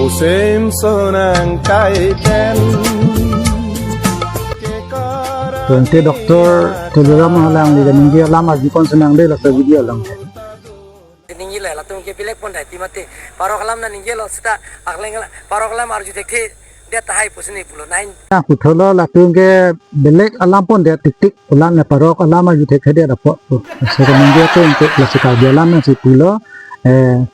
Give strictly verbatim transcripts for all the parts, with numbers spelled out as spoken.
Same sonang kai pen. Twenty Doctor Tuliram alangli kaningje alam arjupon sonang dei laso video along. Ningje le latum ke belek pon dai ti mate. Parok alam nangjelo seta akleng la parok alam arju thekthe det tahai pusi neli pulo nine. Na puthot lo latum ke belek alam pon det tik tik pulang na parok alam arju thekthe det apot. Laso kaningje atum ke laso Karbi alam nangsi pulo. Eh,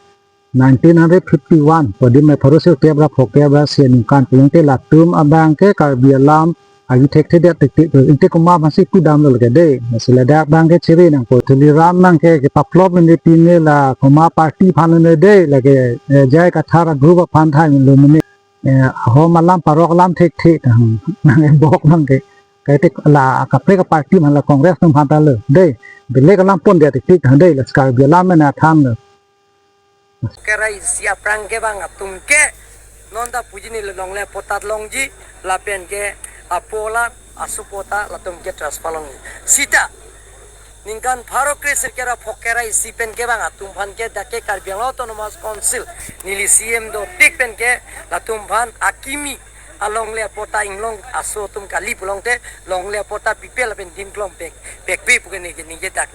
nineteen hundred fifty-one, podi me pharo sirkep ra phokep ra isi aningkan pulote latum abang ke Karbi alam arju thekthe det tik tik. Inte komat aphansi pudamlo lake dei. Lasi ladak abang ke chere nangpo. Tuliram abang ke kepaplop mene pine la komat party aphan ne dei lake, eh, J I Kathar a-group aphan thanlo mene. Eh, ahom alam parok alam thekthe tang nang ebok abang ke. Kaitik la kaprek a-party man la Congress atum aphan talo dei. Belek alam pon det tik tik tang dei, la Karbi alam mena thanlo. Kera isi aphrang kevang atum ke non ta puji neli longle patta longji lapen ke apo la aso patta latum ke transfer longji. Seta ningkan pharo kre sirkep ra phokep ra isi pen kevang atum aphan ke dak ke Karbi Anglong Autonomous Council neli C M do tik pen ke latum aphan akimi alongle patta inglong aso atum kali pulote longle patta pipe lapen dim klong pek pekpe pu ke neli kaningje dak.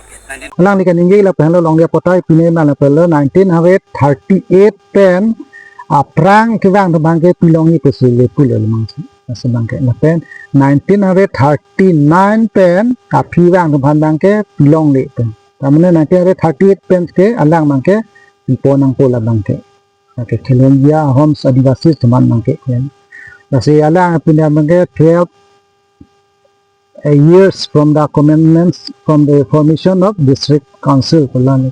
Alangli kaningje lapen lo longle patta pine ma lapen lo nineteen hundred thirty-eight pen aphrang kevang atum aphan ke pilongji pusi le pulo lemang si. Laso abang ke lapen nineteen hundred thirty-nine pen aphi vang atum aphan abang ke pilongle pen. Tamane nineteen hundred thirty-eight pen ke alang abang ke pipon nangpo labang ke. Lake Khilonjia Ahom's Adivasi atum aphan abang ke. Lasi alang pine abang ke twelve eh, years from the commencements from the formation of district council pu lang.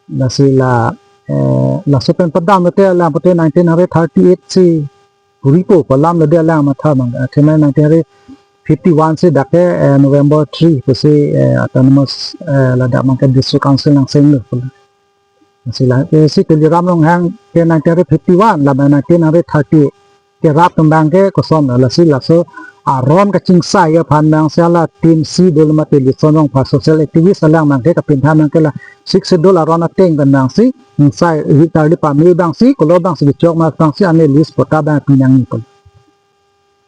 Lasi la, eh, laso pen padam te alang pute nineteen hundred thirty-eight si puri po pu alam lo dei alang matha abang. Athema nineteen hundred fifty-one si dak ke, eh, November three pusi, eh, autonomous, eh, ladak abang ke district council nangchenglo pu lang. Lasi la, eh, si Tuliram Ronghang ke nineteen hundred fifty-one, la nineteen hundred thirty ke rap tembang ke koson lasi laso aron kachingsai aphan abang si la Timsi Dulmati Lison Rongphar social activist alang abang ke kapintham abang ke la Sixth Schedule aron ateng pen abang si ingsai ri tarli pame abang si kolo abang si kechok mas abang si ane list patta abang pinangji pu.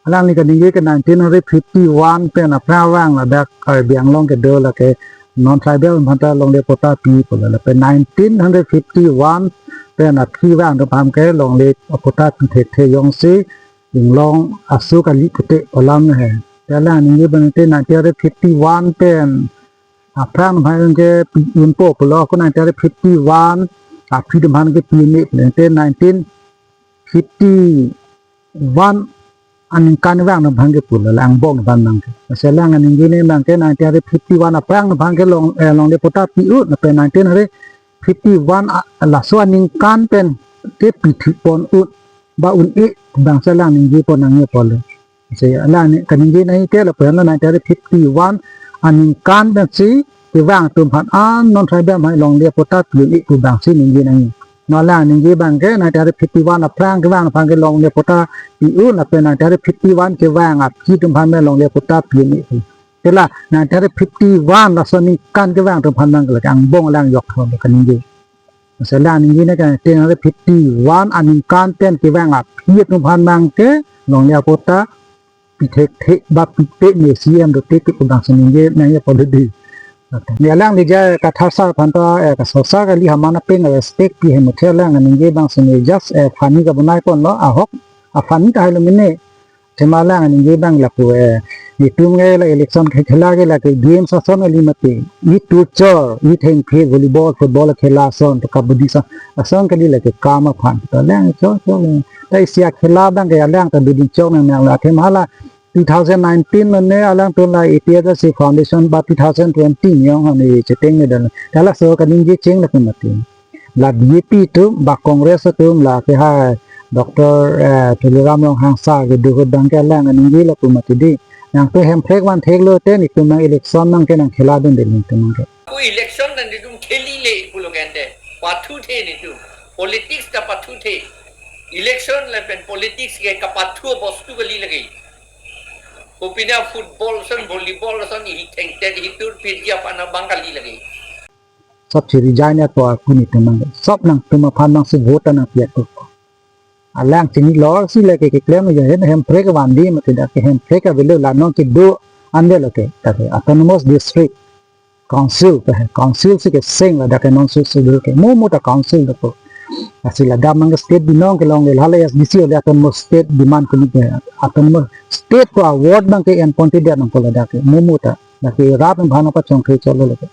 Alangli kaningje ke nineteen hundred fifty-one pen aphrang vang ladak Karbi Anglong kedo lake non tribal atum aphan ta longle patta pi pulo lapen nineteen hundred fifty-one pen aphi vang atum aphan ke longle patta pi thekthe jongsi inglong aso kali pute pu alam he. Te alang ningje abang te nineteen hundred fifty-one pen aphrang atum aphan ke pi unpo pulo ko nineteen hundred fifty-one aphi atum aphan ke pi un'e pulote nineteen fifty-one aningkan vang atum aphan ke pulo la angbong atum aphan abang ke. Lasi alang kaningje ne abang ke nineteen hundred fifty-one aphrang atum aphan ke long, eh, longle patta pi un lapen nineteen hundred fifty-one a-, laso aningkan pen ke pi thipon un ba un'e abang si alang ningje pon nangji pulo. Si alang ne kaningje nangji ke lapen lo nineteen hundred fifty-one aningkan pen si kevang atum aphan an non tribal aphan longle patta pi un'e pu abang si ningje nangji. Non alang ningje abang ke nineteen hundred fifty-one aphrang kevang aphan ke longle patta pi un lapen nineteen hundred fifty-one kevang aphi atum aphan me longle patta pi un'e pu. Te la nineteen hundred fifty-one laso aningkan kevang atum aphan abang ke la angbong alang jokthu lo kaningje. Lasi alang ningje ne ke nineteen hundred fifty-one aningkan pen kevang aphi atum aphan abang ke longle patta pi thekthe ba pipe ne C M do tik tik abang si ningje nangji pulo dei. Ne alangli J I Kathar sir aphan ta, eh, kaso sir kali, haman apeng respect pi he muthe alang ningje abang si ne just, eh, funny kabonai ponlo ahok, a funny tahai lo mene. Athema alang ningje abang lapu, eh, netum ke la election ke khela ke lake games ason kali mati. I turchor, i thengphe volleyball, football khela ason, to kabaddi ason, ason kali lake kam aphan. To alang cho cho le. Ta isi akhela abang ke alang ta dudin chok nang nang la athema la two thousand nineteen lo ne alangtum la A P H L C foundation ba two thousand twenty nyong hane cheteng ne dan. Ta laso kaningje cheng lapu mati. La B J P atum ba Congress atum la ke ha Doctor, eh, Tuliram Ronghang sir kedo ahut abang ke alang ningje lapu mati dei. Nangtum hemprek van theklo te netum nang election nang ke nang khela dun dei netum nang ke. Ko election dan netum kheli le pulo kente. Pathuthe netum. Politics ta pathuthe. Election lapen politics ke kapathu bostu kali lake. Kopine football ason, volleyball ason, hi thengte hi turphitji aphan abang kali lake. Sob si resign ya to aku netum nang. Sob nangtum aphan nang si vote nang pi atu. Alang chinilo si lake keklem ya hem, Hemprek vandi mati, dak ke Hemprek avelo, la non kedo an avelo ke, ta ke Autonomous District Council, ta he Council si keseng, ladak ke non Sixth Schedule ke, mo mo ta Council do ko. Lasi ladak abang ke state binong kelongle, hala S D C ole Autonomous State demand kuni ke, Autonomous State ko award abang ke enponte dia nangpo ladak ke, mo mo ta. Lake rat abang aphan pachongkre cholo lake.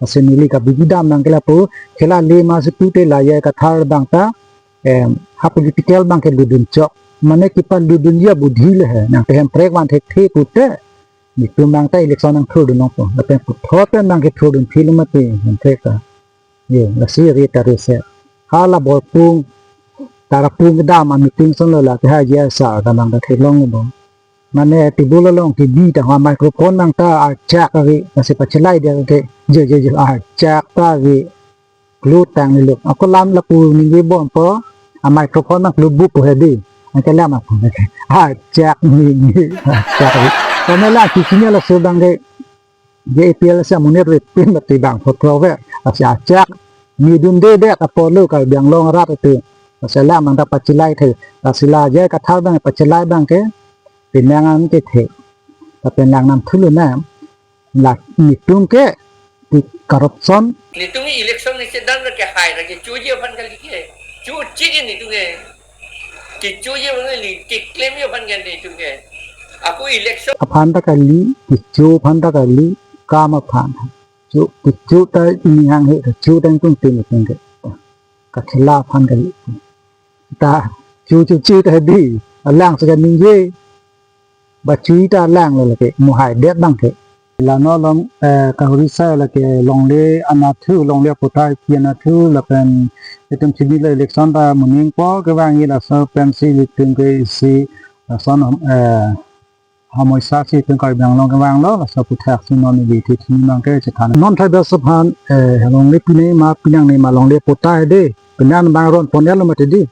Lasi neli kabidi dam nang ke lapu, khela le masi pute la J I Kathar abang ta, em, ha political abang ke ludun chok. Mane kepaludun ya budhi le he, nang ke Hemprek van thekthe pute. Netum abang ta election nangthurdun nangpo. Lapen puthot pen abang ke thurdun phil mati Hemprek ta. Ye, lasi re ta re se. Hala Borpung, Tarapung kedam a-meeting ason lo, lake ha J I sir ta abang ta theklong bo. Mane table along kebi ta ha microphone abang ta archak ave, lasi pachelai dia ke, je, je, je, archak ta ave. Klut tanglo. Ako lam lapu ningje bompo, a-microphone abang klutbupo hedi. Anke lam ako. Archak ni, ni, archak ave. Kami la kikini laso abang ke, J A P L si amonit ripin mati abang photo ave. Lasi archak ni dunde det apotlo Karbi Anglong arat itu. Lasi lam abang ta pachelai the. Lasi la J I Kathar abang pachelai abang ke, penang an kethe. Lapen lang nangthulo na, la netum ke, ti corruption. Netum election ni sedang ke hai ra kechoji aphan kali ke. Choji ke netum ke. Kechoji aphan kali, keklem aphan ke netum ke. Ako election aphan ta kali, kecho aphan ta kali, kam aphan. Cho, kecho ta ini hang he, cho ta ingkung tin netum ke. Kakhela aphan kali. Ta, cho cho cho ta di, alang si kaningje. Ba chui ta lang lo lake, mo hai det abang ke. Lano along, eh, kahuri sai lake longle anatthu, longle aputhak pi anatthu, lapen itum chinilo election ta mo ning po kevang-i, laso pensi itum ke isi, lason, eh, homoisa si itum Karbi Anglong kevanglo, laso aputhak si non ili thi thi abang ke chethan. Non tribal aphan, eh, longle pinei ma pinangne ma longle aputhak de, pinan abang ron pon-et lo mati di.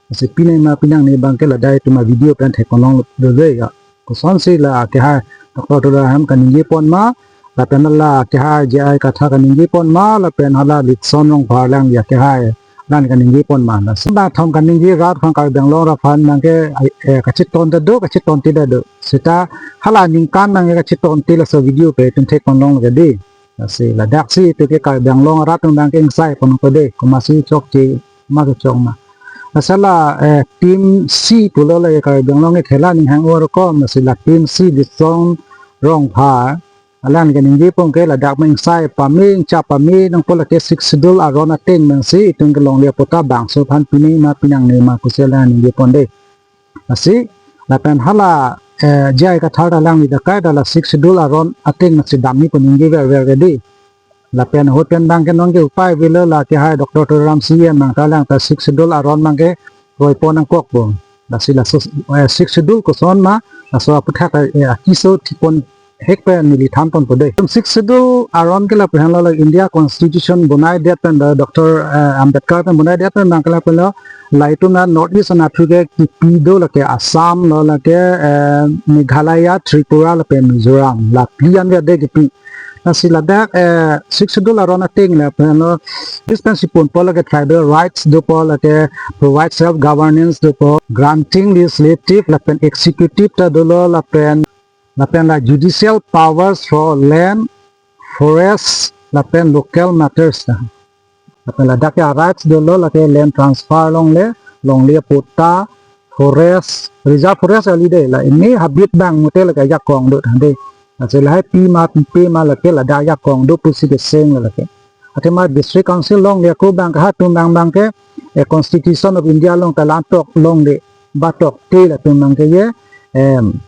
Lasi pinei ma pinangne abang ke ladak itum a-video pen theklong dolo ya. Kosonsi la kehai Doctor Tuliram kaningje pon ma, lapen la kehai J I Kathar kaningje pon ma, lapen hala Litsong Rongphar alangli kehai, alang kaningje pon ma. Lasi latum kaningje rat aphan Karbi Anglong arat aphan abang ke, eh, kacheton ta do, kachetonte ta do. Seta hala aningkan abang ke kachetonte, laso video ke itum theklong ke di. Lasi ladak si itum ke Karbi Anglong arat atum abang ke ingsai pon ko de, komatsi chokche ma kechok ma. Lasi la, eh, team C pulo la Karbi Anglong ke khela aning hang-o arokom, lasi la team C Litsong Rongphar, alang kaningje pon ke ladak abang ingsai pame, ingcha pame nangpo, lake Sixth Schedule aron ateng abang si itum ke longle aputhak bangso aphan pinei ma pinangne ma pusi la ningje pon de. Lasi, lapen hala, eh, J I Kathar ta alangli dakai ta la Sixth Schedule aron ateng nangsi damji pu ningje verver ke di. Lapen ahut pen abang ke non ke upai avelo, la kehai Doctor Tuliram C M abang ta alang ta Sixth Schedule aron abang ke roi pon nangkokpo. Lasi laso, eh, Sixth Schedule koson ma, laso aputhak, eh, akeso thipon hek pen neli than ponpo de. Sixth Schedule aron ke lapu henlo, la India Constitution bonai det pen, la Doctor, eh, Ambedkar pen bonai det pen abang ke lapu lo, la itum la North East anatthu ke kipi do, lake Assam lo, lake, eh, Meghalaya, Tripura lapen Mizoram, la phli an ke de kipi. Lasi ladak, eh, Sixth Schedule aron ateng lapen lo, this pen si ponpo, lake tribal rights dopo, lake provide self governance dopo, granting legislative lapen executive ta dolo, lapen lapen la judicial powers for land, forest, lapen local matters ta. Lapen ladak ke rights dolo, lake land transfer longle, longle aputhak, forest, reserve forest kali de, la ini habit abang mute lake ajakong do tha de. Lasi lahai pi ma pipe ma lake ladak ajakong do pusi keseng lake. Athema District Council longle ako abang ke, ha atum abang abang ke, eh, Constitution of India along ta la tok longle, ba tokte latum abang ke ye, em,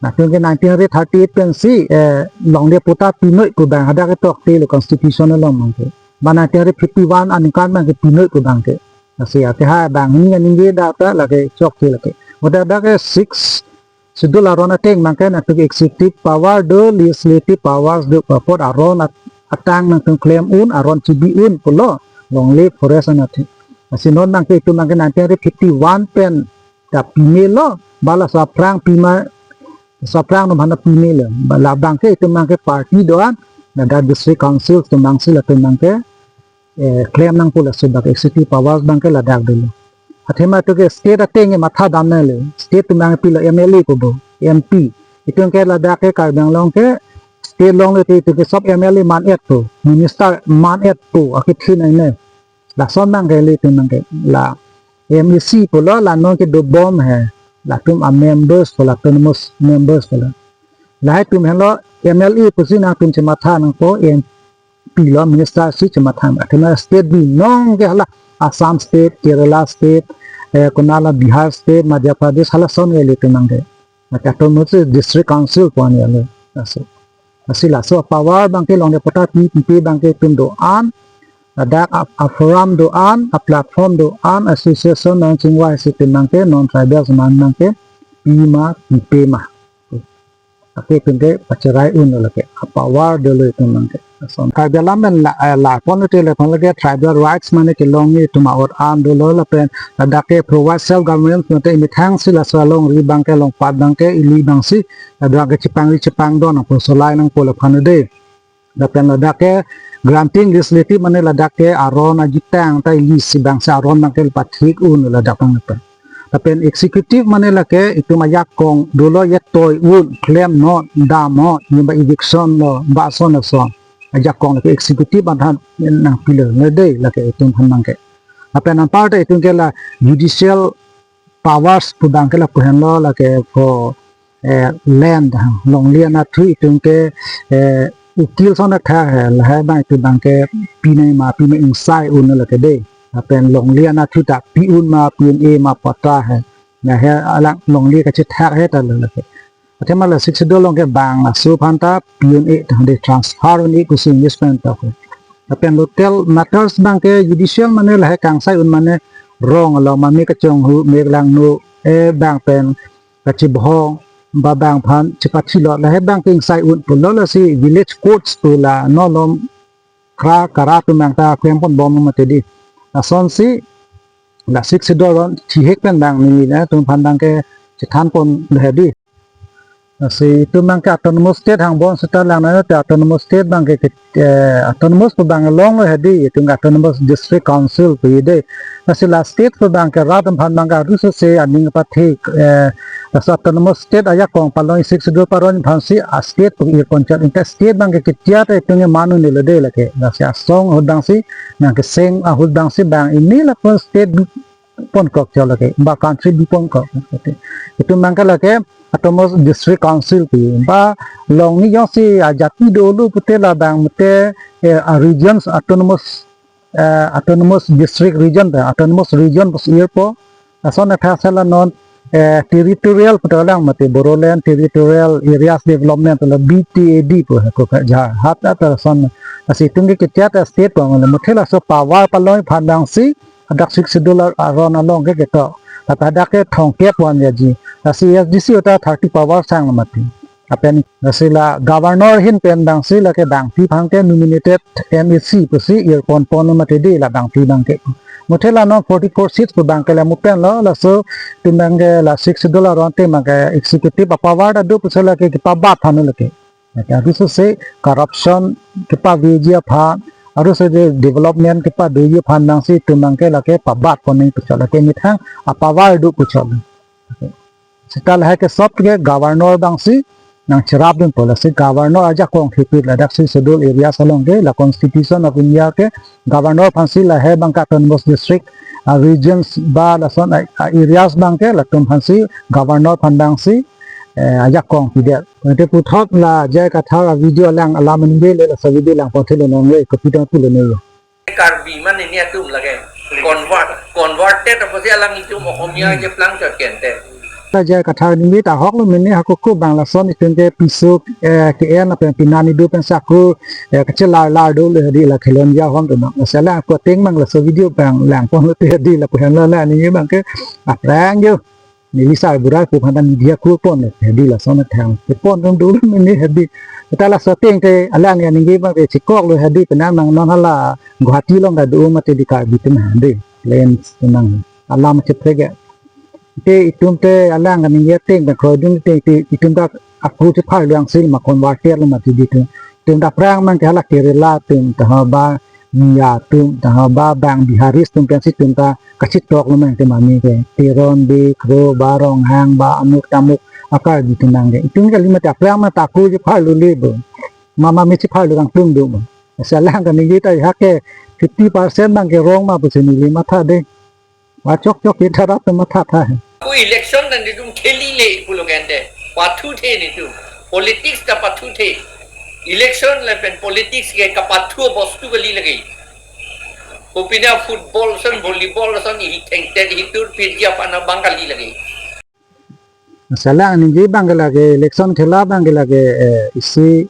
latum ke nineteen thirty-eight pensi, eh, longle aputhak pinoi pu abang hadak ke toktelo Constitution along abang ke. Ba nineteen fifty-one aningkan abang ke pinoi pu abang ke. Lasi akehai abang hini kaningje dak ta lake chokche lake. Hadak dak ke Sixth Schedule aron ateng abang ke nangtum executive power do, legislative powers do, apot aron at-, atang nangtum klem un, aron chibi un pulo, longle forest anatthu. Lasi non abang ke itum abang ke nineteen fifty-one pen ta pimelo, ba laso aphrang pima, laso aphrang atum aphan ta pimelo. Ba labang ke itum abang ke party do-an, ladak District Council atum abang si latum abang ke, eh, klem nangpo, laso dak executive powers abang ke ladak dolo. Athema itum ke state ateng ke matha damnang le. State atum abang pilo, M L A pu bo, M P. Itum ke ladak ke Karbi Anglong ke state along le te itum ke sob M L A man-et pu, minister man-et pu, akethin ai ne. Lason abang ke le itum abang ke la M A C pulo, la non ke dobom he. Latum a members pu, la autonomous members pulo. Lahai atum helo M L A pusi nangtum chematha nangpo, M P lo, minister si chematha. Athema state binong ke hala Assam state, Kerala state, eh, konala Bihar state, Madhya Pradesh, halason ke le itum abang ke. Maka autonomous district council pu an ya le. Laso. Lasi laso power abang ke longle pota pi, pi, pi abang ke itum do-an, ladak a, a forum do-an, a platform do-an, association nangchingvai si itum abang ke, non tribal atum abang ke, pi ma, pipe ma. Lake itum ke pacherai un lake, a power dolo itum abang ke. Lason. Karbi alam pen la, eh, la pon te le pon lake tribal rights mane kelongji atum a-ot an dolo lapen ladak ke provide self government mate imethang si laso alongri abang ke, longpat abang ke ili abang si ladak ke chepangri chepangdon nangpo, solai nangpo laphan de. Lapen ladak ke granting legislative mane ladak ke aron ajutang ta ili si abang si aron abang ke pathik un ladak abang ta. Lapen executive mane lake itum ajakong dolo, yetoi un, klemnon, damnon, ne ba eviction lo, ba ason ason. Ajakong lake executive aphan nangpilo ne de lake itum aphan abang ke. Lapen anpar ta itum ke la judicial powers pu abang ke lapu henlo lake ko, eh, land, ha, longle anatthu itum ke, eh, ukil ason athak he, lahai abang itum abang ke pinei ma, pinei ingsai un lake de. Lapen longle anatthu ta pi un ma, pi un-e ma patta he. Lahai alang longle kachethak he ta lo lake. Athema la Sixth Schedule along ke bang laso aphan ta pi un-e ta de, transfer un-e pusi English pen ta ko. Lapen local matters abang ke judicial mane lahai kangsai un mane rong along ma me kachonghu, me langno, eh, abang pen kachibhong, ba abang aphan chepathilot lahai abang ke ingsai un pulo, lasi village courts pu la non along kra kara atum abang ta klem ponbom mati di. Lasonsi la Sixth Schedule aron chihek pen abang neli nangtum aphan abang ke chethan pon le di. Lasi itum abang ke autonomous state hangbom seta lang na te autonomous state abang ke, eh, autonomous pu abang longlo he di, itum ke autonomous district council pu de. Lasi la state pu abang ke rat aphan abang ke arusose aning pathik, eh, laso autonomous state ajakong palong Sixth Schedule paron aphansi a state pu ir ponchot, inte state abang ke ketia ta itum ke man un-e lo de lake. Lasi asong ahut abang si, nangkeseng ahut abang si abang ili lapu state bi ponkok chot lake, ba country bi ponkok. Itum abang ke lake autonomous district council pu, ba longle jongsi ajati dolo pute labang mate, eh, a regions autonomous, eh, autonomous district region ta, autonomous region pusi irpo. Lason athak si la non, eh, territorial pu ta lang mate Bodoland Territorial Areas Development la B T A D pu he ko ka ja hat ata son. Lasi itum ke ketia ta state pu mane muthe laso power palong aphan abang si hadak Sixth Schedule aron along ke ketok. Lapen hadak ke thomkep wan ya ji. Lasi A S D C uta thirty power sang mati. Lapen lasi la governor ahin pen abang si lake bangpi aphan ke nominated M A C pusi ir ponpon mati di la bangpi abang ke. Muthe la non forty-four seats pu abang ke la mupen lo, laso itum abang ke la Sixth Schedule aron te abang ke executive a power ta do pusi lake kepabat aphan lake. Lake arusose corruption kepaveji aphan, arusose development kepadoji aphan abang si itum abang ke lake pabat pon nangji puchot, lake methang a power do puchot. Seta lahai ke sob ke governor abang si nangcherap dunpo, lasi governor ajakong thepit ladak Sixth Schedule areas along ke la Constitution of India ke governor aphan si lahai abang ke autonomous district, ah, regions ba lason, ah, ah, areas abang ke latum aphan si governor aphan abang si, eh, ajakong pidet. Ante puthot la J I Kathar a video lang alam ningje le, laso video lang pon thelo nongle, kopi dong pulo nelo. Karbi mane ni atum lake convert, converted apotsi alanglitum Okhomia je plang chot kente. La J I Kathar ningje ta ahok lo mene, hako ko abang lason itum ke piso, eh, ke-en lapen pinani do pen sako, eh, kachelar lar dolo di la Khilonjia hom to abang. Lasi la ako ateng abang laso video abang lang ponlo te di lapu henlo, la ningje abang ke aphrang jo. Neli sai burai pu aphan ta media kur pon le he di, lason athang ke pon rum dolo mene he di. Ta laso ateng te alang ya ningje abang ke chekok lo he di, penang nang non hala Guwahati along ta do mati di Karbi atum he di. Lens penang alam cheprek ya. Te itum te alang ningje ateng abang kroidun te, te itum ta ako chephar liang sil ma converted lo mati di itum. Itum ta aphrang abang ke hala Kerala atum ta ha ba Miya atum, tangho ba bang Biharis atum pensi atum ta kachitok lo mang te mami ke. Teron, Bey, Kro, ba Ronghang, ba amuk tamuk akar di atum mang ke. Itum kali mati aphrang ma taku ji pharlu le bo. Mama mi si pharlu kangtung do bo. Salang kaningje ta ya ke fifty percent bang ke wrong ma pusi neli matha de. Wachok chok kita rat matha tha. Ko election nangtum kheli le pulo kente. Pathuthe nelitum. Politics ta pathuthe. Election lapen politics ke kapathu bostu kali lake. Kopine football ason, volleyball ason, ihi thengtet, ihi turphit ji aphan abang kali lake. Salang ningje bang ke lake, election khela bang ke lake, eh, isi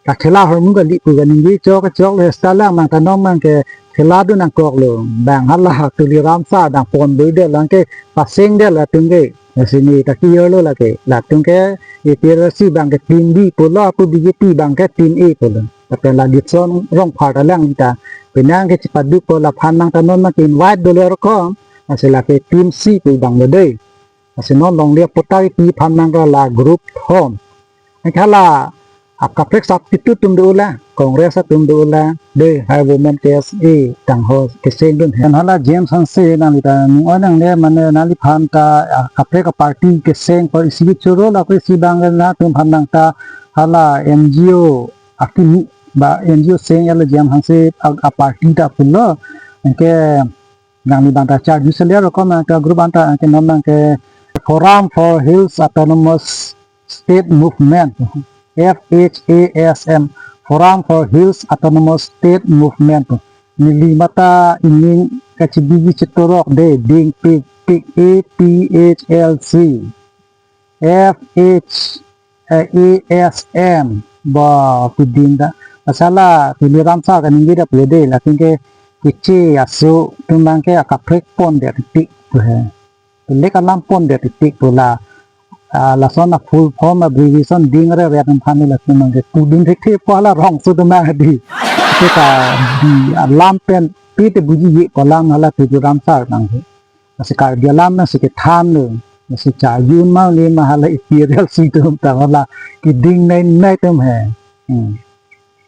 kakhela ahormu kali pu kaningje chok chok le, salang mang ta non mang ke khela dun nangkok lo. Bang hala Tuliram sir dang pon boi de lang ke paseng de latum ke. Lasi neta ki-o lo lake. Latum ke A P H L C bang ke team B pulo, ako B J P bang ke team A pulo. Lapen la Gibson Rongphar ta lang ta. Penang ke chipaduk ko laphan mang ta non mang ke invite dolo rokom. Lasi lake team C pu bang lo de. Lasi non longle apotai pi aphan mang ke la group hom. Nangkhala akaprek substitute atum do la, Congress atum do la, de hai women K S A tangho keseng dun he. Hala James Hanse nangli ta ning oi nangne mane nangliphan ta akaprek aparty keseng ko isi choro la ko isi bang na atum aphan nang ta hala N G O akimi ba N G O seng ya la James Hanse a, aparty ta pulo. Anke nangli bang ta charju selia rokom nang ke group anta anke non nang ke Forum for Hills Autonomous State Movement, F H A S M, Forum for Hills Autonomous State Movement. Neli mata ining kachibiji chitorok de ding pik pik A P H L C, F H, eh, A S M, ba pidin da. Asala Tuliram sir kaningje da pule de, lapen ke kiche aso atum mang ke akaprek pon de titik pu he. Lek alam pon de titik pu la. Ah, lason a full form abbreviation ding re re atum aphan latum mang ke pudun thek thek pu hala rong su atum mang di. Kita di alam pen pite buji ye pu alam hala Tuliram sir mang ke. Lasi Karbi alam nangsi kethan lo. Lasi charjun ma le ma hala A P H L C atum ta hala keding nai nai atum he. Hmm.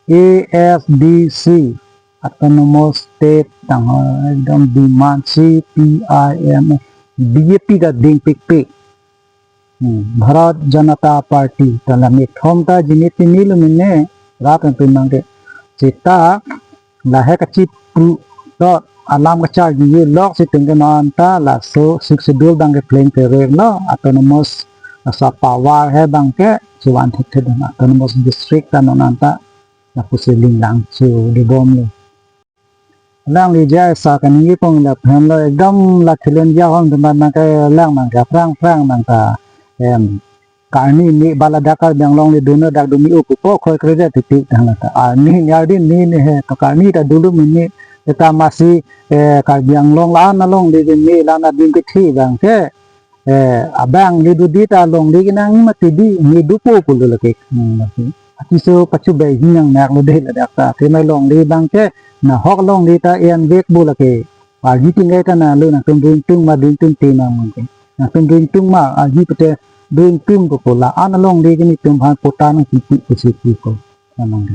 A S D C, Autonomous State tangho ekdom demand C P I M, B J P ta ding pik pik. Hmm. Bharat Janata Party ta la methom ta jini tini lo mene rat atum mang ke. Seta lahai kachipu dot alam kacharju ye lok si tingke non ta laso Sixth Schedule bang ke pleng terek lo, autonomous asa power he bang ke chuan thek thek dun, autonomous district ta non anta lapusi linglang chu di bom lo. Lang li jai sa kaningje pon lapen lo ekdom la khilen ja hon teman mang ke lang mang ke prang prang mang ta em Karni ni ba ladak Karbi Anglong le dun dak dumi uku po khoi kre de titik tang la ta. Arni ni ardi ni ni he to Karni ta dulu mini eta masi, eh, Karbi Anglong la-an along le ni la na ding ke thi bang ke, eh, abang le du di ta along le ke nang mati di ni du po pulo lake. Hmm, mati. Ati so pachu bai hi nang nak lo de ladak ta. Te mai along le bang ke nahok along le ta en vek bo lake. Arji tingkai ta na lo nangtum dun tung ma dun tung te ma mang ke. Nangtum dun tung ma arji pete dun tung ko ko la-an along le ke nelitum aphan pota nang pipi ke si pi ko. Amang ke.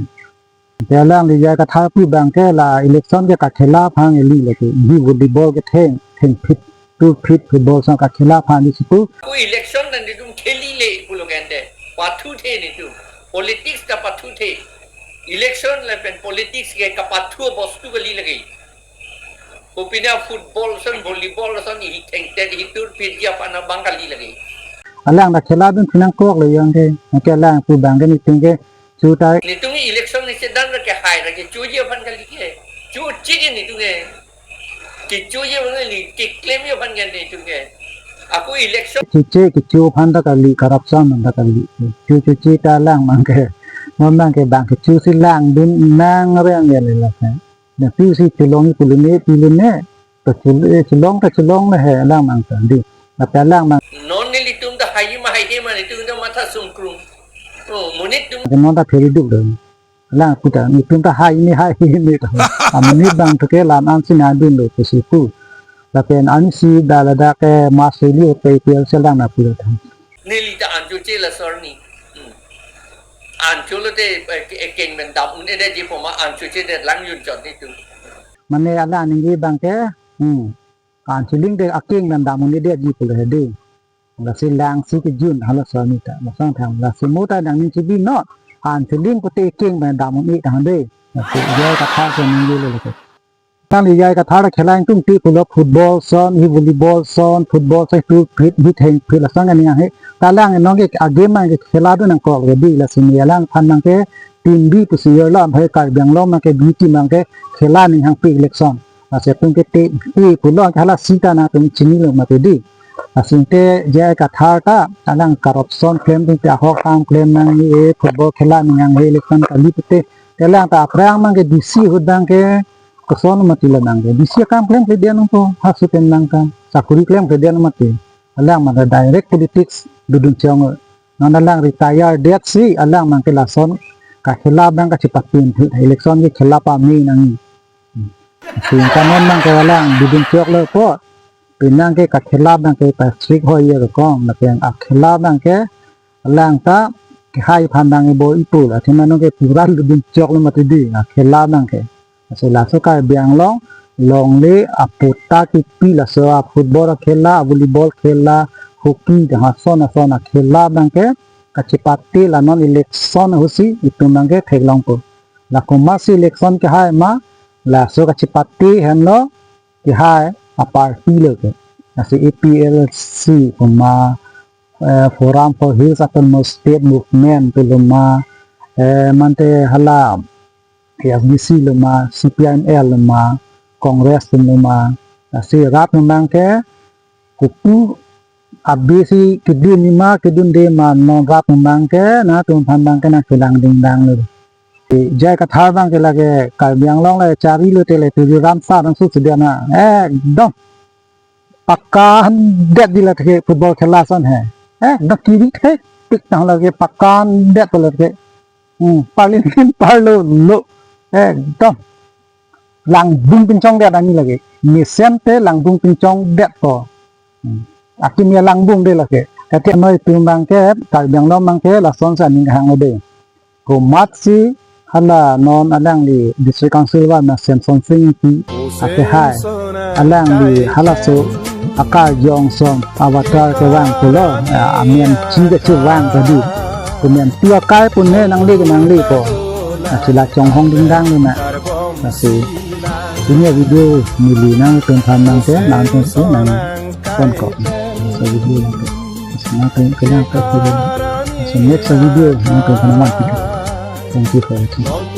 Te lang le ya katha pu bang ke la election ke kakhela aphan eli lake. Hi volleyball ke theng, theng phit, tu phit football ason kakhela aphan di si pu. Ko election nangtum kheli le pulo kente. Pathuthe nelitum. Politics ta pathuthe. Election lapen politics ke kapathu bostu kali lake. Kopine football ason, volleyball ason, ihi thengtet, ihi turphit ji aphan abang kali lake. Alang ta khela dun si nangkok lo yang ke. Ke alang pu bang ke nelitum ke chutai. Nelitum election ni sedan ke hai ke chuji aphan kali ke. Chuji ke nelitum ke. Ke chuji aphan kali, ke claim ji aphan ke nelitum ke. Ako election. Chuche ke chu aphan ta kali, corruption aphan ta kali. Chu chu chi ta lang mang ke. Mon mang ke bang ke chu si lang dun nang reng ya le la ke. Na piu si chulong i pulune pilune. Ta chul-, eh, chulong ta chulong le he lang mang ta di. Na ta lang mang. Non nelitum ta hai ma hai ma nelitum ta matha sungkrung. Oh, monit tum. Non ta pheri duk do. Lang pu ta nelitum ta hai ni hai ni ta. Amonit bang to ke lan an si na dun lo ke si pu. Lapen an si da ladak ke mas li o pe pe se lang na pu ta. Neli ta ancho che la sor ni. Hmm. Ancho lote, eh, ke-, eh, keng men dam un-e de ji poma ancho che de lang yun chot nelitum. Mane alang ningje abang ke, hmm, an chiling te akeng pen dam un-edetji pulo he dei. Lasi lang si kejun halaso anita. Lason thang lasi mo ta nangning chibi not. An chiling pute akeng pen dam un-e tang dei. Lasi J I Kathar si ningjelo lake. Tangli J I Kathar khela ingtungte pulo football ason, hi volleyball ason, football ason, tu phit, hi theng phit lason aning he. Ta alang nonke a-game abang ke khela dun nangkok ke dei, lasi ne alangphan abang ke team B pusi yorlo, amphai Karbi Anglong abang ke B team abang ke khela ning hangpi election. Lasi atum ke te, te pulo ke hala sita nangtum chinilo mati dei. Lasi te J I Kathar ta alang corruption klem tung te ahok ham klem nang e football khela ning hang he election kali pute. Te alang ta aphrang abang ke D C ahut abang ke koson mati lo abang ke. D C akam klemkle det nangpo, ha su pen nangkam. Sakuri klemkle det mati. Alang mane direct politics dodun chong. Non alang retire det si alang abang ke lason kakhela abang kachepatun election ke khela pame nang. Sing kanon abang ke alang dodun choklo po. Penang ke kakhela abang ke Patrick Hoyer kong, lapen akhela abang ke alang ta kehai aphan abang ke bor-ipo, athema nonke pura dodun choklo mati dei, akhela abang ke. Lasi laso Karbi Anglong longle aputa kipi laso a-football akhela, a-volleyball khela, hockey, dak ason ason akhela abang ke kachepate la non election ahutsi itum abang ke theklongpo. La komatsi election kehai ma, laso kachepate henlo kehai a-party lo ke. Lasi A P H L C puma, eh, Forum for Hills Autonomous State Movement pulo ma, eh, mante hala A S D C lo ma, C P I M L lo ma, Congress lo ma. Lasi rat memang ke kupu abisi kedun ni ma, kedunde ma, non rat memang ke nangtum aphan abang ke nangkelang dingdang lo. J I Kathar abang ke lake Karbi Anglong le chari lo te le tu ramsa nang su sudia na. Ekdom pakka han det dei lake football khela ason he. Ekdom kiri thek pik nang lake pakka han det lake. Hmm, parliament parlo lo. Ekdom langbung pinchong det ani lake. Mesen te langbung pinchong detpo. Hmm. Akimi alangbung dei lake. Kati noi atum abang ke, Karbi Anglong abang ke, lasonsi aning hanglo dei. Komatsi hala non alangli District Council one ma Semson Sing Ingti akehai. Alangli halaso akarjong ason avatar kevang pulo, a, amen chi kachevang tadi. Kemen tu akai pune nangle ke nanglepo. Lasi la chonghong dingdang lo na. Lasi pini a-video neli nangtum aphan abang ke nangtum si nangkonkok. Lasi video abang ke. Lasi nangtum kelang ke video. Lasi next video nangtum aphan nang. Thank you for watching.